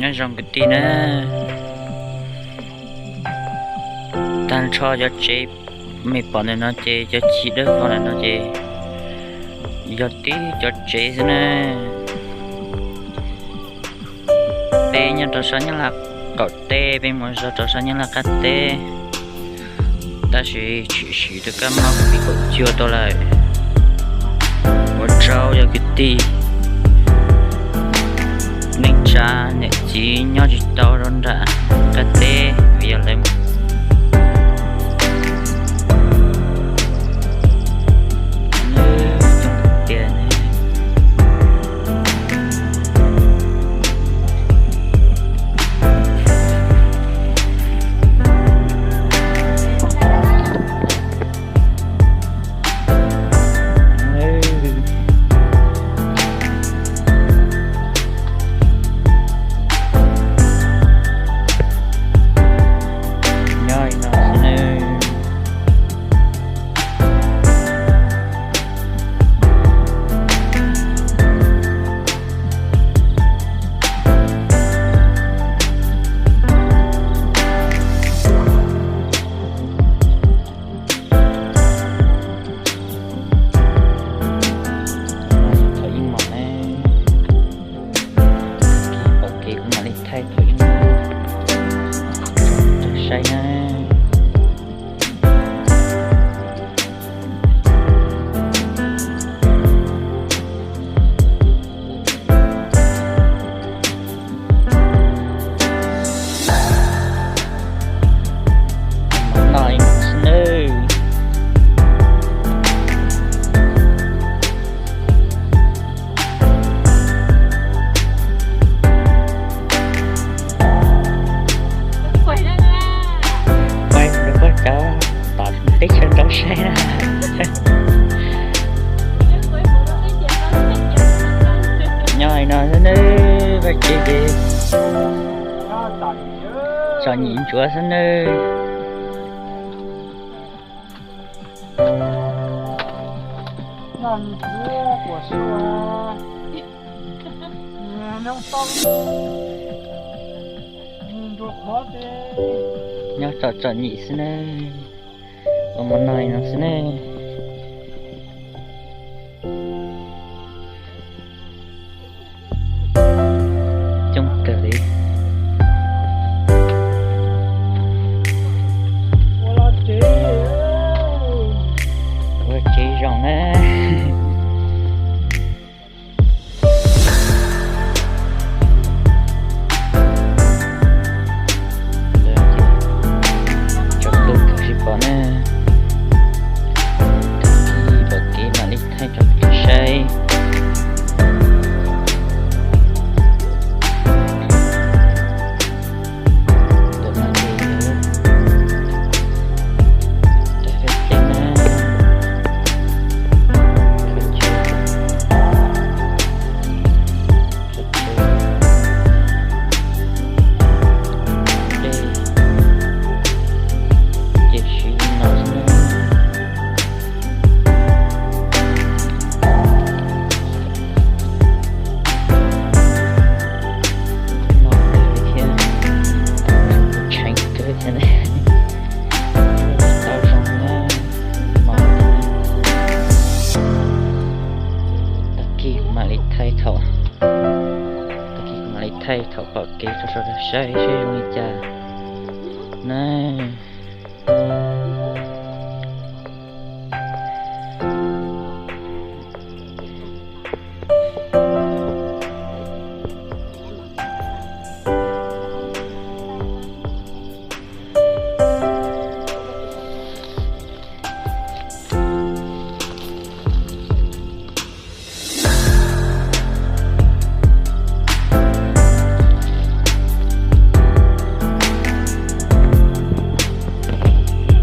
Nyob zoo kwv tij na, tag nrho cov tsev mej pom ntawm no ces cov ci dawb vog ntawm no ces yog tib cov tsev xwb na. Peb nyob rau sab Nyab Laj qaum teb, peb mus zog rau sab Nyab Laj qab teb, tab sis tshwm sim rau kab mob covid kaum cuaj tau lawm. Ua tsaug yog kwv tij neej tsa niam txiv nyob tsis tau rau nram qab teb vim yog lawv tias nyob li no xwb nawb. Thaum ib mos ne, pom kev kuv mam li thaij thaum ib mos rau saib na. Noj xwb nawb. Peb rov qab tom teb chaws rau saib na. Nyob li no xwb nawb, vaj tsev ces txom nyem ntsuav xwb nawb. Nyob txom txom nyem xwb nawb, ua mov noj li no xwb nawb. Coob kawg li. Ua tsev zoo na. Tsaus ntuj kawg tsis pom na. Tag kis pom kev mam li thaij rau saib. Tshee kawg thiab ne. Tau zoo na. Tag kis mam li thaij thaum, tag kis mam li thaij thaum pom kev rau sawv daws saib seb zoo li cas na.